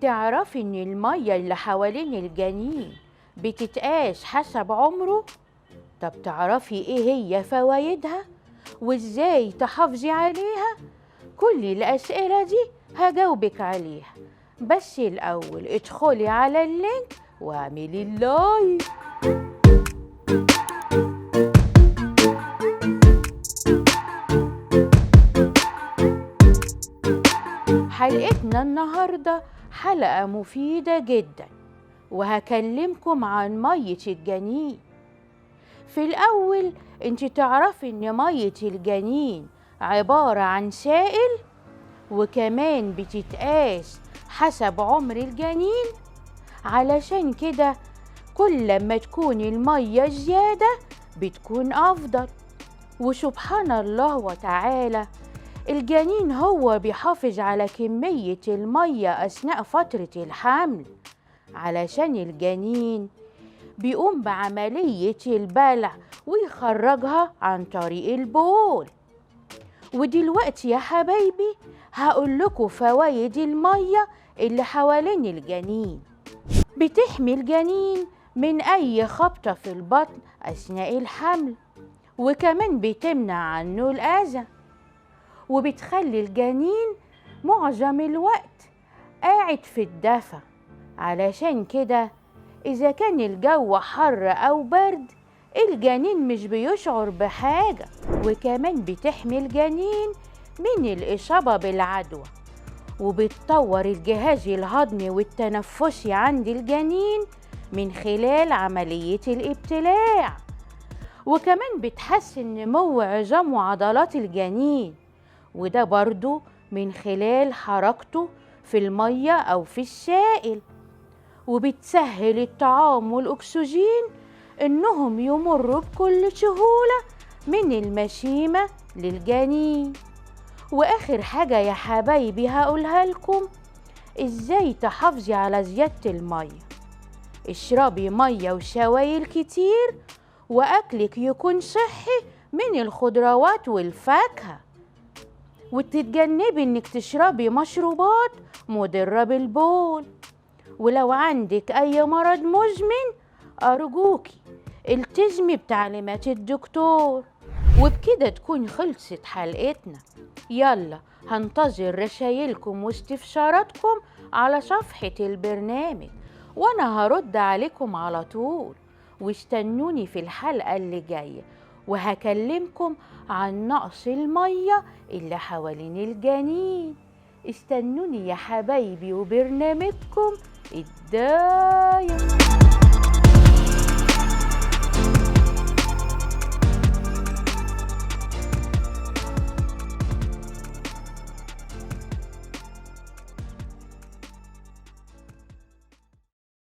تعرفي إن المية اللي حوالين الجنين بتتقاس حسب عمره؟ طب تعرفي إيه هي فوايدها وإزاي تحافظي عليها؟ كل الأسئلة دي هجاوبك عليها، بس الأول ادخلي على ال link واعملي ال like. حلقتنا النهاردة حلقة مفيدة جدا، وهكلمكم عن مية الجنين. في الأول انت تعرفي ان مية الجنين عبارة عن سائل، وكمان بتتقاس حسب عمر الجنين. علشان كده كل ما تكون المية زيادة بتكون أفضل. وسبحان الله وتعالى، الجنين هو بيحافظ على كمية المية أثناء فترة الحمل، علشان الجنين بيقوم بعملية البلع ويخرجها عن طريق البول. ودلوقتي يا حبايبي هقول لكم فوايد المية اللي حوالين الجنين. بتحمي الجنين من أي خبطة في البطن أثناء الحمل، وكمان بتمنع عنه الأذى، وبتخلي الجنين معظم الوقت قاعد في الدفا. علشان كده إذا كان الجو حر أو برد الجنين مش بيشعر بحاجة. وكمان بتحمي الجنين من الإصابة بالعدوى، وبتطور الجهاز الهضمي والتنفسي عند الجنين من خلال عملية الابتلاع، وكمان بتحسن نمو عظام وعضلات الجنين، وده برضو من خلال حركته في المية أو في السائل. وبتسهل الطعام والأكسجين إنهم يمروا بكل سهولة من المشيمة للجنين. وآخر حاجة يا حبايبي هقولها لكم، إزاي تحافظي على زيادة المية. اشربي مية وسوائل كتير، وأكلك يكون صحي من الخضروات والفاكهة، وتتجنبي إنك تشربي مشروبات مضرة بالبول. ولو عندك أي مرض مزمن أرجوكي التزمي بتعليمات الدكتور. وبكده تكون خلصت حلقتنا. يلا هنتظر رسايلكم واستفساراتكم على صفحة البرنامج، وأنا هرد عليكم على طول. واستنوني في الحلقة اللي جاية، وهكلمكم عن نقص المية اللي حوالين الجنين. استنوني يا حبايبي وبرنامجكم الدايم.